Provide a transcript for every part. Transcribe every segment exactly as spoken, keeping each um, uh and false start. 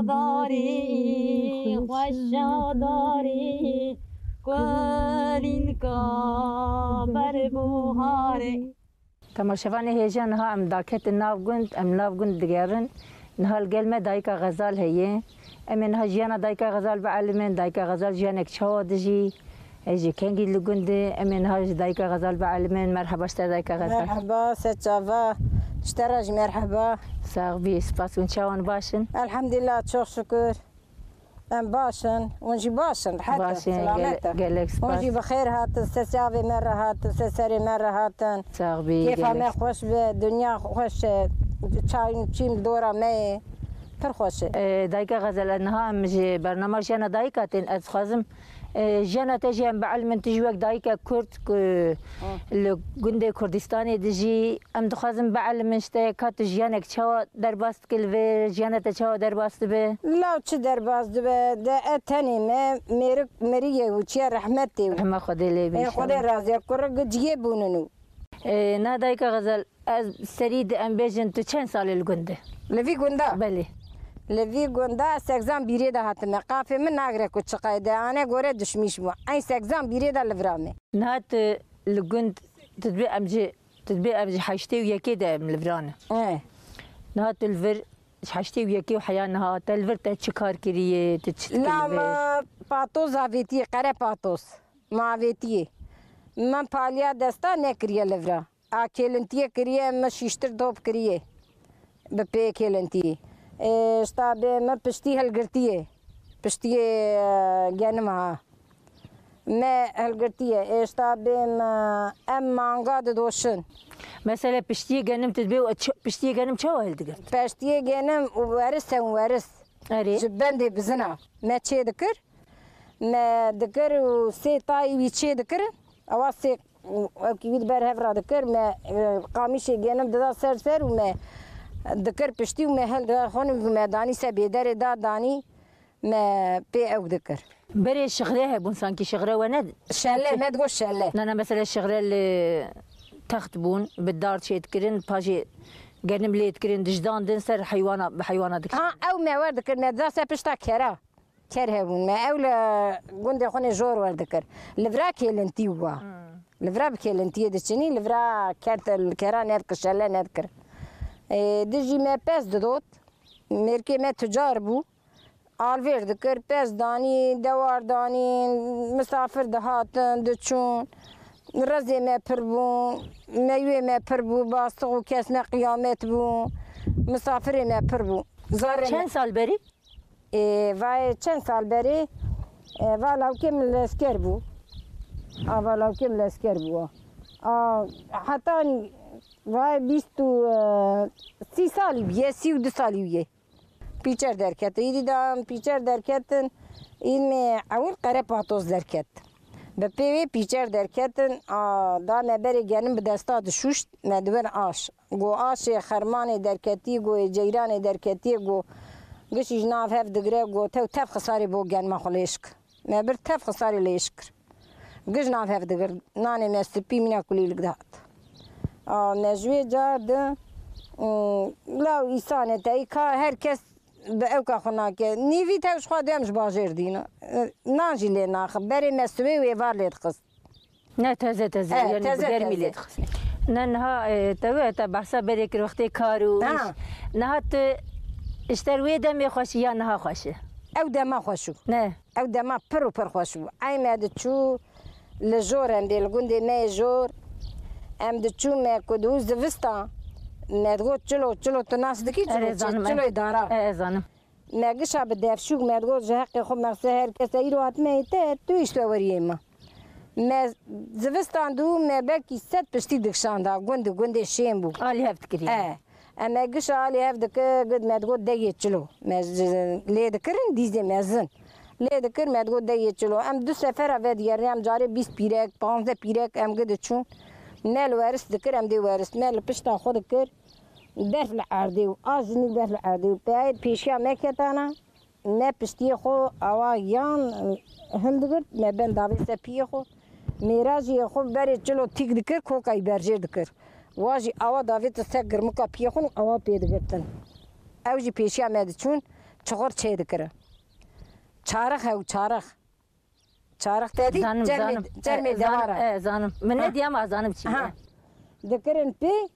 Darî, xweşa darî, kulînka berbuharê. Temaşevanê hêja, niha em daketin nav gund, em nav gund digerin. Niha li gel me dayika Xezal heye. Em ê niha jiyana dayika Xezal bielimin, dayika Xezal jiyanek çawa dijî, e, ji kengî li gund e. Em ê niha ji dayika Xezal bielimin. Merheba ji te dayika Xezal. Merheba, se çava. Ji te re jî merheba. Sax bî, spas. Hûn çawan, baş in? Elhamdulillah, çok şükür. Em baş in, hûn jî baş in, rehet in, Baş in, selamet gele-, in. Gelek spas. Hûn jî bi xêr hatin, ser çavê me re hatin, ser serê me re hatin. Sax bî, Kêfa me gelek. Xweş be, dinya xweş e, çay û çîm dora me ye. Pir xweş e. E, dayika Xezel, niha em ji bernama Jiyana Dayika tên, ez dixwazim, e, jiyana te jî em bielimin, tu jî wek dayika Kurd ku Hı. li gundê Kurdistanê dijî, em dixwazin bielimin ji te ka tu jiyanek çawa derbas dikî li vir, jiyana te çawa derbas dibe? Law çi derbas dibe? De e tenê me, mêrik, meriyê û çiye rehmetê û. Rehma Xwedê lê bî Ê Xwedê inşallah. Razî ye, kurê giciyê bûnin û. Ê, na dayika Xezel, ez serî di em bêjin tu çend salê li gund e? Li vî gunda? Belê. Li vî gunda sexan bîrê de hatime. Qafê min nagre ku çiqay de. Ane gore düşmüş bû. Ey sexan bîrê de li vira me. Niha tu li gund, tu dibê em ji Tu dibê ev ji heştê û yekê de em li viran e. E. Niha tu li vir ji heştê û yekê û heya niha te li vir te çi kar kiriye, tu çi dikî li vir? La me patos avêtiye, qere patos. Me avêtiye. Me paliya desta nekiriye li vira. A kêlintiyê kiriye, me şîştir top kiriye. Bi pê kêlintiyê. E, ji tabê me piştî hilgirtiye. Piştiyê, e, genim ha. Me hilgirtiye, êşta bêm, e, em manga didoşin. Mesela piştiyê genim tu dibê, ç-, piştiyê genim çawa hildigirt? Piştiyê genim weris e, weris. Erê. Ji bendê bizina. Me çê dikir. Me dikir û sê tayî wî çê dikirin. Ewa sê, ewkî wî di ber hev re dikir. Me, e, qamîşê genim dida ser ser û me dikir piştî û me hildida xwe û me danî se bêderê da danî. Me pê ew dikir. Berê şixre hebûn, sankî şixre we ne? Şele, me digot şele. Na, na, mesela şixre li text bûn, bi dar çê dikirin, paşê genim lê dikirin, dijdandin ser heywana, bi heywana dikirin. Ha, ew me wer dikir, me dida ser pişta kera. Ker hebûn, me ew li gundê xwe nê jor wer dikir. Li vira kêlintî wa. Hmm. Li vira bi kêlintiyê diçinî, li vira ker te, li kera nedikir, şele nedikir. Ê, dijî me pez didot, mêrkê me tucar bû. Alvêr dikir, pez danî, dewar danî, misafir dihatin, diçûn. Rezê me pir bû, meyûyê me pir bû, bastix û kes me qiyamet bû. Misafirê me pir bû. Zarê me Çend sal berî? Ê, vayê çend sal berê, e, va lawkê min lesker bû. A, va lawkê min lesker bû. A, heta vayê bîst û, e, sî salî bûye, sî û du salî bûye. Pîçer derket. Îdî da em pîçer derketin, îd me ewil qere patos derket. Bi pê wê pîçer derketin, a, da me berê genim bi desta dişûşt, me di wir aş. Go aşê xermanê derketî, go ê ceyranê derketî, go gişî ji nav hev digire, go tew tev xisarê bo genima xwe lêşk. Me bir tev xisarê lêşk kir. Giş nav hev digir, nanê me spî mîna kulîlik dihat. A, me ji wê car di, ım, law îsane teyî ka her kes bi ewka xwe nake. Nîvî tew ji xwe dem ji bajêr dîna. E, nan jî lê naxin. Berê me sibê wê var lê dixist. Ne teze teze, E, yani teze germî teze. Lê dixist. Ne niha, e, te wê te behsa berê kir wextê kar û Ha. Îş. Niha tu ji te wê demê xweş î ya niha xweş e? Ew dema xweş û. Ne. Ew dema pir û pir xweş bû. Ey me diçû li jor em dê li gundê me yê jor. Em diçû me ku dû zivistan me digot çilo, çilo tu nas dikî çilo, Erê, zanim, çiloyê dara. E, e, zanim. Me gişa bi defşûk me digot ji heqê xwe mexse her kese îro hatime te tu îşte weriyê me. Me zivistan dû me belkî sed piştî dikişanda gund gundê şên bû. Alî hev dikirî. E. Em me gişa alî hev dike, gid me digot degê çilo. Me ji, lê dikirin dîzê mezin. Lê dikir me digot degê çilo. Em du sefera vedigerin, em carê bîst pîrek, panzdeh pîrek em gid diçûn. Me li weris dikir, em dê weris. Me li pişta xwe dikir. Berf li erdê û a jinî berf li erdê û peyayê pêşiya me ketana. Me piştiyê xwe awa yan hildigirt, me ben davê ser piyê xwe. Mêra jî yê xwe berê çilo tîk dikir, kokayî berjêr dikir. Wa jî awa davêtin ser girmika piyê xwe û awa pê digirtin. Ew jî pêşiya me diçûn. çixur çê dikirin. Çarix hew, çarix. Çarix te dî? Zanim, Cermê, zanim. Cermê E, zanim, dewara. E, zanim. Min Ha. nediya ma zanim çi Ha. ye. Dikirin pê,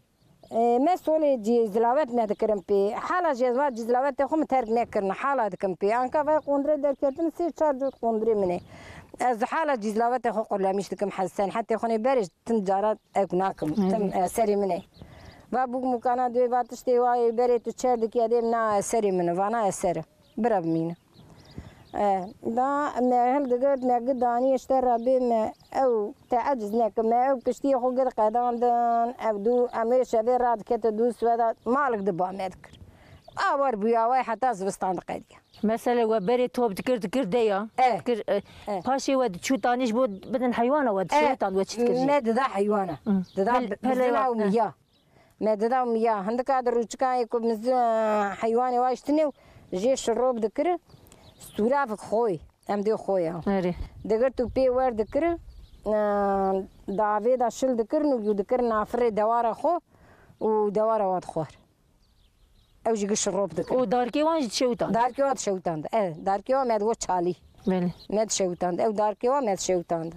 e, me solê cî zilavet nedikirin pê. Hala jî ez va cî zilavetê xwe min terk nekirin. Hala dikim pê. Anka vay qondrê derketin sê çar cot qondrê min ê. Ez hala cî zilavetê xwe qurlemîş dikim. Hez senhetê xwe nê berê tim cara ew nakim. Tim, e, serê min ê. Va bûk mukana dê va tiştê wa ê berê tu çer dikî edê na serê min. Vana eser. Bira bimîne. E, da me hildigirt, me gi danî, işte Rebê me ew te eciz neke, me ew piştiyê xwe gir qedandin, ew dû, em ê şevê radikete dû sweda, malik di ba me dikir. Awar bûya way heta zivistan diqediya. Mesele we berê top dikir, dikir deya. E. Dikir, e, E. paşê we diçû tanî ji bo bidin heywana we E, dişewitan we çi dikir jî? Me dida heywana. Hı. Dida Pel-, bi-, pele bizina û e. miya. Me dida miya, hindika di rûçikan yê ku min zi-, heywanê wa ji tinê û jê şirob dikir, stûravik xwe, em dê xwe ya. Erê. Digirt û pê wer dikir, e, davê da şil dikir, nû yû dikir nafirê dewara xwe û dewara wa dixwar. Ew jî gi şirob dikir. Û darkê wan jî dişewitan? Darkê wa dişewitand. E, darkê wa me digo çalî. Belê. Me dişewitand. Ew darkê wa me dişewitand.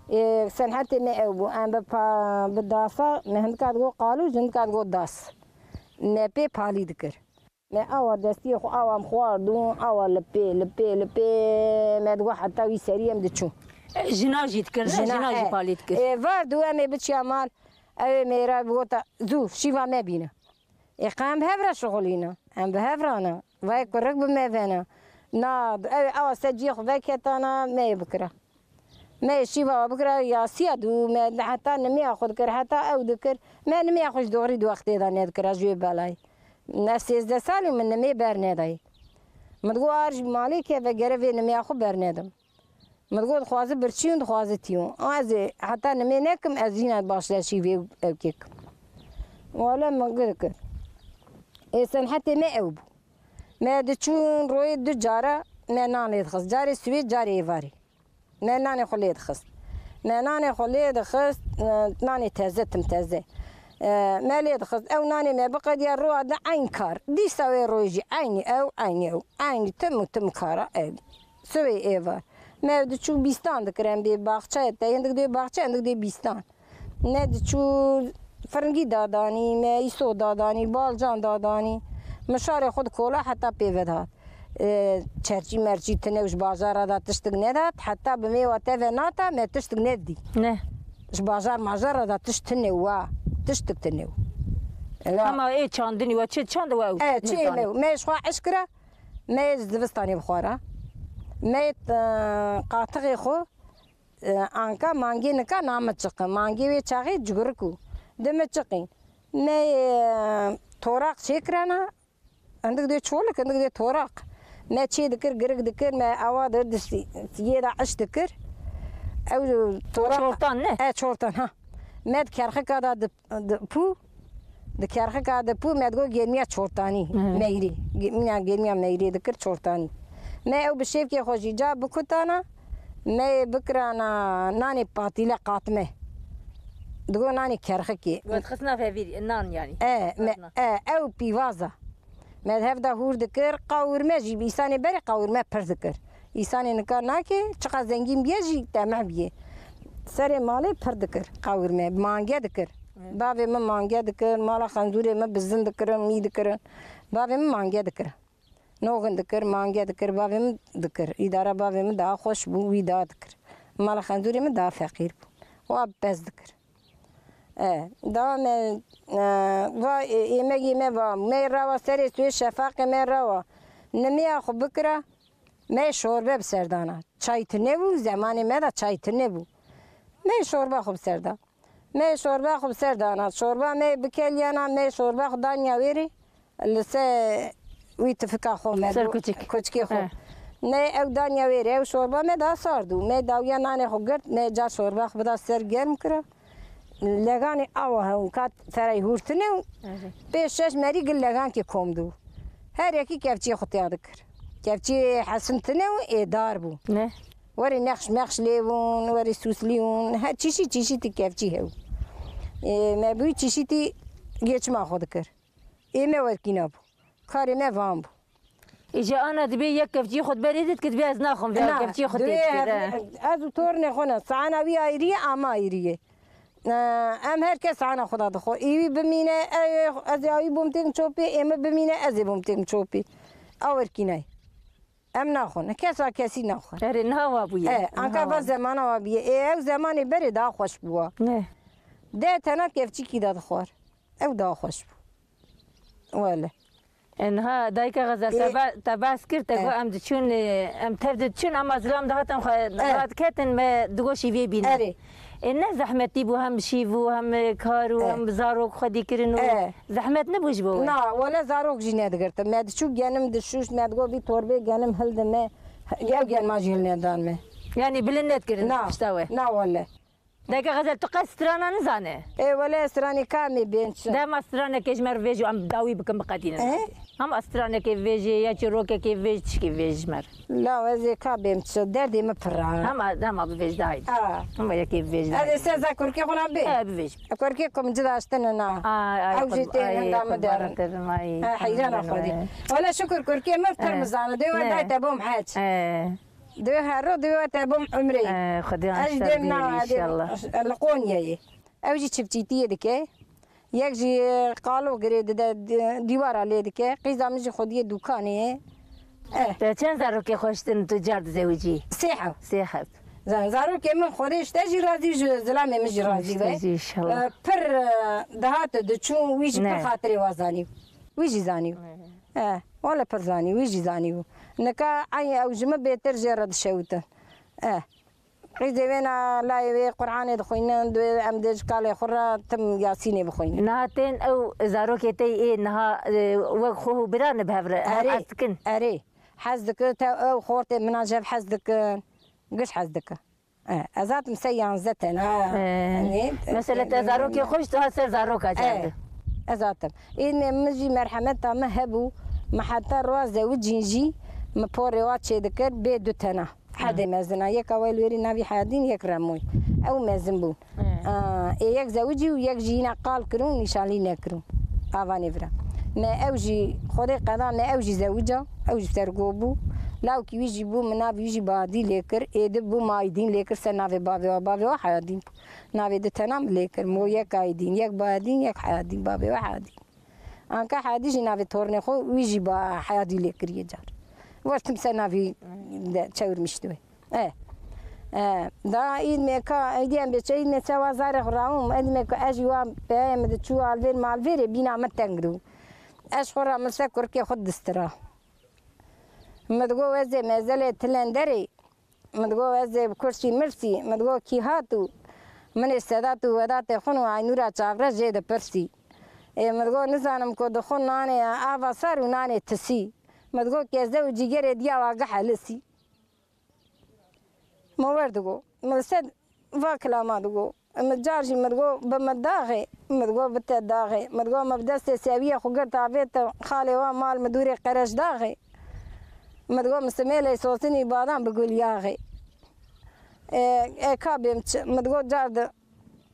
Ê, senhetê me ew bû. Em bi pa-, bi dasa, me hindika digo qalû, hindika digo das. Me pê palî dikir. Me awa destiyê xwe awa em xwardûn, awa li pê, li pê, li pê, me digo heta wî serî em diçûn. E, jina jî dikir, ne? Jina, Jina jî e. palî dikir. Ê, var dû em ê biçiya mal, ew ê mêra bigota, zû, şîva me bîne. Ê, qe em bi hev re şixulîne. Em bi hev re ne. Vay kurik bi me vene. Na, ew, ewa ser cihê xwe veketana, me yê bikira. Me yê şîva bikira, yasiya dû, me heta nimêya xwe dikir, heta ew dikir. Me nimêya xwe ji doğrî di wextê de nedikira, ji wê belayê. Ne sêzdeh salî min nimê ber nedayê. Min digot, ar ji malê keve gere vê nimêya xwe ber nedim. Min digot, dixwazi birçî û dixwazi tî û. Ez ê heta nimê nekim, ez jîna baş leşî vê ew kêkim. Wele min gir kir. Ê senhetê me ew bû. Me diçûn royê du cara me nan lê dixist. Carê siwê, carê êvarê. Me nanê xwe lê dixist. Me nanê xwe lê dixist, e, nanê teze, tim teze. E, me lê dixist. Ew nanê me biqediya roa di eyn kar. Dîsa wê royê jî eynî ew, eynî ew. Eynî tim û tim kara ew. Sibê êvar. Me diçû bîstan dikir, em dê baxçe, te hindik dê baxçe, hindik dê bîstan. Me diçû firingî dadanî, me îso dadanî, balcan dadanî. Mişarê xwe di kola heta pê ve dihat. E, çerçî merçî tine û ji bajara da tiştik nedat, heta bi mêwa te ve nata, me tiştik nedî. Ne. Ji bajar majara da tişt tine wa, tiştik tine. Wa. Hema ê çandinî we çi çand we ew? E, çê me, me ji xwe eş kira, me ji zivistanê bixwara. Me, e, qatixê xwe, e, anka mangê nika namiçiqin. Mangê wê çaxê cigurik û dimiçiqîn. Me, e, toraq çêkirana, hindik dê çolik, hindik dê toraq. Me çê dikir, girik dikir, me awa dir distî, yê de iş dikir. Ew toraq. Çortan ne? E, çortan, ha. Me di kerxika da di Di pû, di kerxika di pû me digot gêrmiya çortanî, Hı. meyrî. Ge-, mîna gêrmiya meyrî dikir çortanî. Me ew bi şêvkê xwe jî ca bikutana, me yê bikirana nanê patîle qatme. Digot nanê kerxikê. We dixistina vevîrî, nan yanî. E, me, Dixistina. e, ew pîvaza. Me di hev de hûr dikir, qawirme jî, îsanê berê qawirme pir dikir. Îsanê nika nake, çiqa zengîn biye jî temeh biye. Serê malê pir dikir, qawirme, mange dikir. Evet. Bavê min mange dikir, mala xenzûrê min bizin dikirin, mî dikirin. Bavê min mange dikir. Noxin dikir, mange dikir, bavê min dikir. Îdara bavê min daha xweş bû, wî daha dikir. Mala xenzûrê min daha feqîr bû. Wa pez dikir. E, da me, e, va, e, êmegî me va, me rewa serê suê şefaqê me rewa. Nimiya xwe bikira, me şorbe bi ser dana. Çay tune bû, zemanê me de çay tune bû. Me şorba xwe bi ser da. Me şorba xwe bi ser dana. Şorba me bikeliyana, me şorba xwe danya wêrê. Li ser wî tifika xwe me Ser do-, kuçik. kuçikê xwe. He. Me ew danya wê re, ew şorba me da sard û me dawiya nanê xwe girt, me ca şorba xwe bida ser germ kira. Leganê awa hewn kat ferey hûrtine û Evet. pê şeş merî gil legankê kom dû. Her yekî kevçiyê xwe tiya dikir. Kevçiyê hesin tine û êdar bû. Ne? Werê nexş mexş lê bûn, werê sûslî bûn, her çîşî çîşîtî kevçî hew. Ê, me bûyî çîşîtî geçima xwe dikir. Ê me wekî nabû. Karê me van bû. Îja ana dibê yek kevçî xwe berê didikir, dibê ez naxwim vê Na, kevçî xwe dibê tê dikir, he. Ez û tornê xwe ne. Sahana wî ayrî ye, ama ayrî ye. Em her kes ana xwe da dixwe. Ê wî bimîne, ez ê awî bûm têkim çopê, ê min bimîne, ez ê bûm têkim çopê. Awerkî nayê. Em naxwin. Kes a kesî naxwe. Erê, niha wa bûye. E, anka va zemana wa bûye. Ê, ew zemanê berê daha xweş bûwa. Ne. De tena kevçîkî da dixwar. Ew daha xweş bû. Wele. E, niha dayika Xezel te behs kir, te got em diçûn, e, em tev diçûn, ama zilam dihatin xwe radiketin me digoşî vê bînin. Erê. E, ne zehmetî bû, hem şîv û hem kar û hem zarok xwedî kirin û zehmet nebû ji bo we? Na, wele zarok jî nedigirtin. Me diçû genim dişûş, me digot vî torbê genim hildime, ew genima jî hilnedan me. Yanî bilind nedkirin pişta we? Na wele. Dayika Xezel, tu qet strana nizane? Ê wele stranê ka em ê bên çi? Dema stranekê ji me re vêjî, em dawî bikin biqedînin. E? Hema stranekê vêjî, ya çîrokekê vêjî, tişkî vêjî ji me re. La ez ê ka bêm çi? Derdê min pir e. Hema, hema bivêj dayî. A. Hema yekê bivêj dayî. Ez ê se za kurkê xwe bê. E, bivêj. Kurkê ku min ci daştine na. Ay, ay, ew jî tê hinda min derin. He, heyrana xwedî. Wele şukur kurkê min pir min zane. Dê we dayî te bom heç. E. Dê her ro dê we te bom umrê. E, xwedî. Ez dêm na, inşallah. Li Qonyayê. Ew jî çiftçîtiyê dike. Yek jî qalo girê dide, di-, dîwara lê dike. Qîza min jî xwediyê dûkanê ye. Eh. Te çend zarokê xweştin tu car dizewicî? Sê heb. Sê heb. Zan, zarokê min xwedê ji te jî razî, ji zilamê min jî razî be. Ji te jî inşallah. Eh, pir, eh, dihate diçûn, wî jî pir xatirê wa zanî. Wî jî zanî. Eh, wele pir zanî, wî jî zanî bû. Nika ey ew ji min bêtir jê re dişewitin. Eh. Qîzê wê na layê wê Qur'anê dixwînin, dê em dê ji kalê xwe re tim Yasînê bixwînin. Niha tên ew zarokê te yê niha, e, wek xwe û bira ne bi hev re, hev Erê, ast dikin? Erê. Hez dikin, te ew xortê min a ji hev hez dikin. Giş hez dikin. E, ez hatim se yanzdeh tene. E, Hani, mesela te zarokê xwe ji tu ha ser zaroka E, cardin. Ez hatim. Îdmê min jî merhemeta min hebû. Min heta roa zewicîn jî min porê wa çêdikir bê du tena. Herdê mezin a. Yeka wê li wêrî navî Heyadîn, yek Remoy. Ew mezin bûn. He. A, ê yek zewicî û yek jî yîna qal kirûn, nîşanlî nekirûn. Avanê vira. Me ew jî, Xwedê qeda me ew jî zewica, ew jî sergo bû. Lawkî wî jî bû, min navî wî jî Badî lê kir. Êdî bû, Maydîn lê kir ser navê bavê wa. Bavê wa Heyadîn bû. Navê di tena min lê kir. Mo yek Aydîn, yek Badîn, yek Heyadîn. Bavê wa Heyadîn. Anka Hedî jî navê tornê xwe, wî jî ba Heyadî lê kiriye car. Westim ser navî de çewirmişti wê. E, e, da îdmê ka, îdî em bê çe, îdmê çe wa zarê xwe rawim, îdmê ka ez jî wa peyê min diçû alvêr malvêrê bîna min teng dû. Ez xwe ra min ser kurkê xwe distira. Min digo wezê mezelê tilenderê, Min digo ez ê bi kursî mirsî, min digo kî hat û min ê Sedat û Wedatê xwin û Aynûra çavre jê dipirsî. Ê min digo nizanim ku dixwin nanê ava sar û nanê tisî. Min digo keze û cîgerê diya wa gihelisî. Min wer digo, min li ser va kilama digo. Min car jî min digo bi min daxê, min digo bi te daxê. Min digo min bi destê sewiyê xwe girt avêt xalê wa mal min dûrê qereş daxê. Min digo min simêlê sosinî badam bi gul yaxê. E, e, ka bêm çi? Min digo car di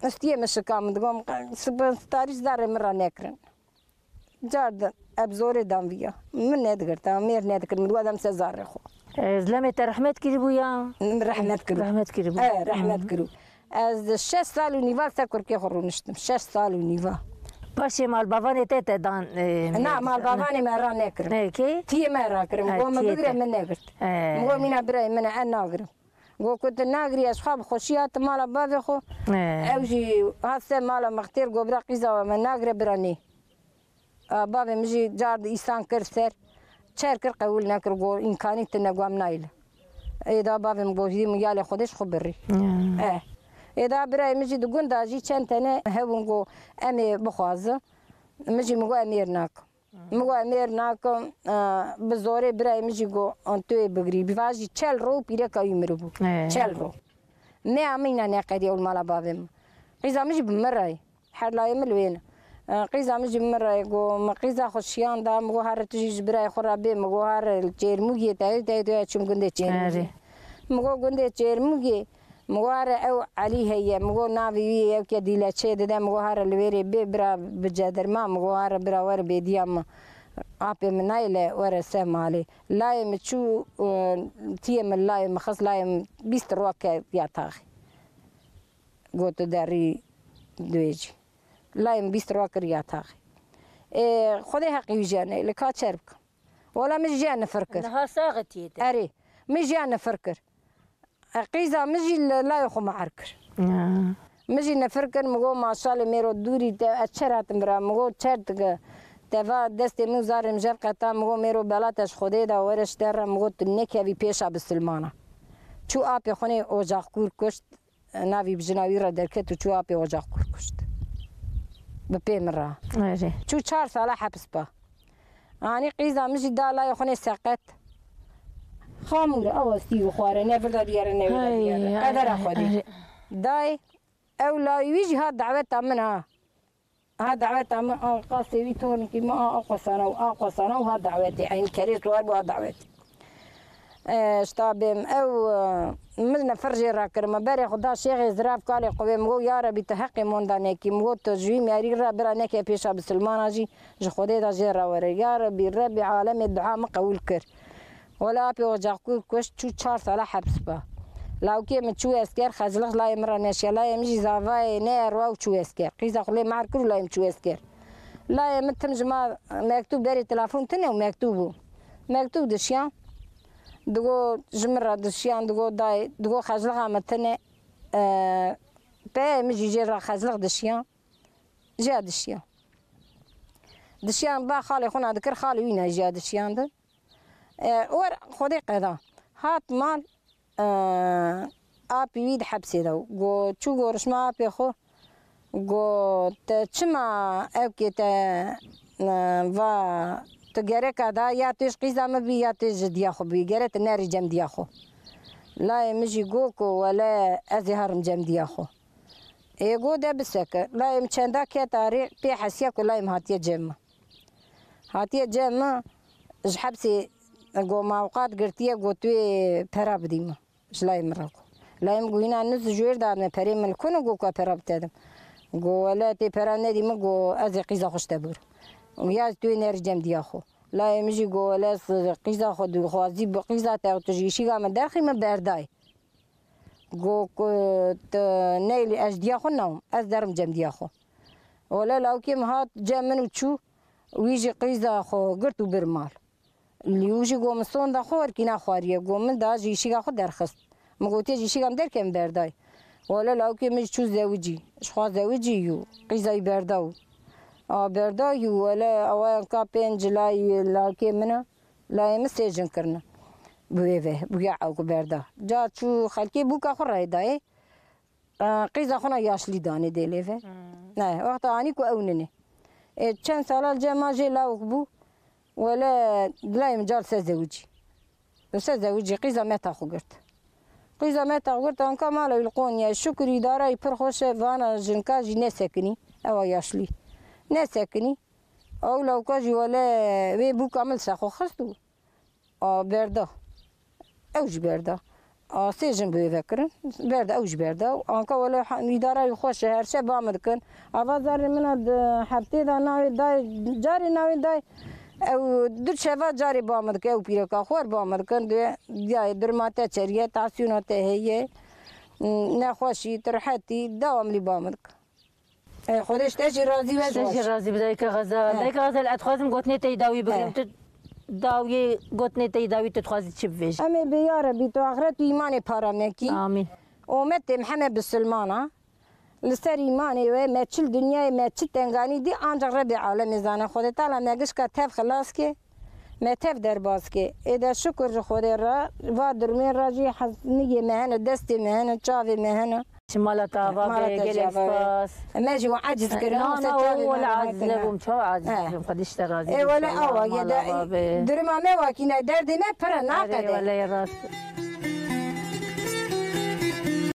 stiyê min şika, min digo min qe-, sp-, starî zarê min ra nekirin. Car di, ez bi zorê dan viya. Min nedigirta, mêr nedikir, min digo dem se zarê xwe. E, zilamê te rehmet kiribû ya? Min rehmet kiribû. Rehmet kiribû. E, rehmet kiribû. Ez şeş sal û nîva ser kurkê xwe rûniştim. Şeş sal û nîva. Paşê malbavanê te te dan, e, Na, mêr-, malbavanê me ra nekirim. Ne, kê? Tiyê me ra kirim. E, Go min tiyê bigire te. Min negirt. E. Min go mîna birayê min e, ez nagirim. Go ku tu nagirî, ez xwe bi xweşî hatim mala bavê xwe. E. Ew jî hat ser mala mextêr, go bira qîza we me nagire bira nê. A, bavê min jî car di îsan kir ser. Çer kir qewil nekir, go îmkanî tine, go em nayîle. Ê da bavê min go hî min yalê Xwedê ji xwe birî. Ya. E. Ê da birayê min jî di gunda jî çend tene hebûn go em ê bixwazin. Min jî min go em êr nakim. Min got, "Em êr nakim, e, bi zorê birayê min jî got, tu yê bigirî." Bi va jî çel ro û pîreka wî miribû. Ee. Çel ro. Me a min îna neqedî ew li mala bavê min. Qîza min jî bi min re ye. Her layê min li wê ne. E, qîza min jî bi min re ye. Got, min qîza xwe şiyan da, min got, "Here tu jî ji birayê xwe re bê." Min got, "Here li Çêrmûgê te, te, te çûm gundê Çêrmûgê." Erê. Min got, "Gundê Çêrmûgê." Min got, "Here ew Elî heye." Min got, "Navê wî yê ewke dîleçê dide." Min got, "Here li wêrê bê bira bi cedirma." Min got, "Here bira were bêdiya min." Apê min nayê le were ser malê. Layê min çû, e, tiyê min layê min xist, layê min bîst rwa kir ya taxê. Got, "Tu derî dibêjî." Layê min bîst rwa kir ya taxê. Ê, Xwedê heqî wî jiyanê, li ka çer bikim. Wela min jiyan nifir kir. Niha saxitiyê te. Erê, min jiyan nifir kir. E, qîza min jî li layê xwe me her kir. Ya. Min jî nifir kir, min got, "Maşalê mêro dûrî te, ez çer hatim bira?" Min got, "Çer dike. Te va destê min û zarê min jev qeta." Min got, "Mêro bela te ji Xwedê de were ji te re." Min got, "Tu nekevî pêşa bisilmana." Çû apê xwe nê ocaqkûr kuşt, navî bi jina wî re derket û çû apê ocaqkûr kuşt. Bi pê min re. Erê. Çû çar sala hepis pa. Anî qîza min jî da layê xwe nê seqet. Xamûr, ew stî û xware, ne virda diyere, ne virda Hey, diyere. Qedera ay, Xwedê. Ay. Dayê, ew layê wî jî hat daweta min ha. Ha daweta min, a qasê wî tornikî min, a, a qosana û a qosana û ha dawetê. Eyn kerê tuwar bû ha dawetê. E, ştabê min, ew, e, min nefir jê rakirime. Berê xwe da şêxê zirav kalê xwe bê. Min got, "Ya Rebî, tu heqê monda nekî." Min got, "Tu ji wî merî re bira neke pêşa bisilmana jî, ji Xwedê de jê re were." Ya Rebî, Rebî alemê dua min qewûl kir. Wela apê ocaqkûr kuşt, çû çar sala heps pa. Lawkê min çû esker, xeclix layê min re neşiya. Layê min jî zavayê ne erwa û çû esker. Qîza xwe lê mehr kir û layê min çû esker. Layê min tim ji ma mektûb berê telefon tune û mektûb bû. Mektûb dişiyan. Digo ji min re dişiyan, digo dayê, digo xeclixa min tune. E, peyê min jî jê re xeclix dişiyan. Jê dişiyan. Dişiyan ba xalê xwe na dikir, xalê wî ne jê dişiyandin. E, wer Xwedê qeda. Hat mal, e, apî wî di hepsê de. Go, çû gorişma apê xwe. Go, te çima ewkê te, e, va, tu gereka da ya tu ji qîza min bî ya tu ji diya xwe bî. Gere tu nerî cem diya xwe. Layê min jî go ku wele ez ê herim cem diya xwe. Ê go de biseke. Layê min çenda ket arê pê hesiya ku layê min hatiye cem min. Hatiye cem min ji hepsê go mawqat girtiye, go tu yê pera bidî min. Ji layê min re go. Layê min go hîna niz ji wêr dadine, perê min li ku ne, go ku pera bi te dim. Go wele tê pera nedî min, go ez ê qîza xwe ji te bigirim. Ya tu yê nerî cem diya xwe. Layê min jî go wele ez qîza xwe dixwazî bi qîza te, tu ji îşîga min derxî min berdayê. Go ku tu neylî ez diya xwe nawim, ez derim cem diya xwe. Wele lawkê min hat cem min û çû, wî jî qîza xwe girt û bir mal. Lî û jî go min sonda xwe werkî naxwariye, go min da ji îşîga xwe derxist. Min gotiye ji îşîga min derke min berday. Wele lawkê min jî çû zewicî, ji xwe zewicî yû, qîza wî berda û. A berda yû, wele awayan ka pênc layê lawkê min e. Layê min sê jin kirine. Bi wê ve, bi ya ew ku berda. Ca çû xelkê bûka xwe rayê dayê. E, qîza xwe na yaşlî danê dê lê ve. Hmm. Ne, wexta anî ku ew nine. E, çend sala li cem ma jê lawik bû. Wele layê min ca li ser zewicî. Li ser zewicî qîza meta xwe girt. Qîza meta xwe girt, anka mala wî li Qonyayê. Şukur îdara wî pir xweş e, vana jinka jî nesekinî. Ewa yaşlî. Nesekinî. Ew lawka jî wele wê bûka min li ser xwe xist û a berda. Ew jî berda. A sê jin bi wê ve kirin. Berda, ew jî berda. Anka wele ha-, îdara wî xweş e. Her şev ba min dikin. Ava zarê min a di heftê de navê dayê, carê navê dayê. Ew du şeva carê ba min dike. Ew pîreka xwe ba min dikin. Dê, diyayê durma te çeriye, tansiyona te heye. Nexweşî, tu rehetî, dewamlî ba min dikin. E, Xwedê ji te jî razî be. Ji te jî razî be, dayika Xezal. He. Dayika Xezal, ez dixwazim gotinê te yî dawî bigrim. He. Tu dawiyê, gotinê te yî dawî tu dixwazî çi bibêjî? Em ê bi ya Rebî tu axiret û îmanê para nekî. Amîn. Umetê me heme bisilman a. Li ser îmanê we me çil dinyayê me çi tenganî dî, ancaq Rebê alemê zane. Xwedê Teala me gişka tev xilas ke, me tev derbas ke. Ê de şukur ji Xwedê re, va durmê re jî hezniyê me hene, destê me hene, çavê me hene. Ji mala te ava be, gelek spas. Me jî we aciz kirin, na, na, wele aciz nebûm, çawa aciz bibim, Xwedê ji te razî be. Ê, wele awa ye de, duruma me wakî ne, derdê me pir e, naqede. Wele rast.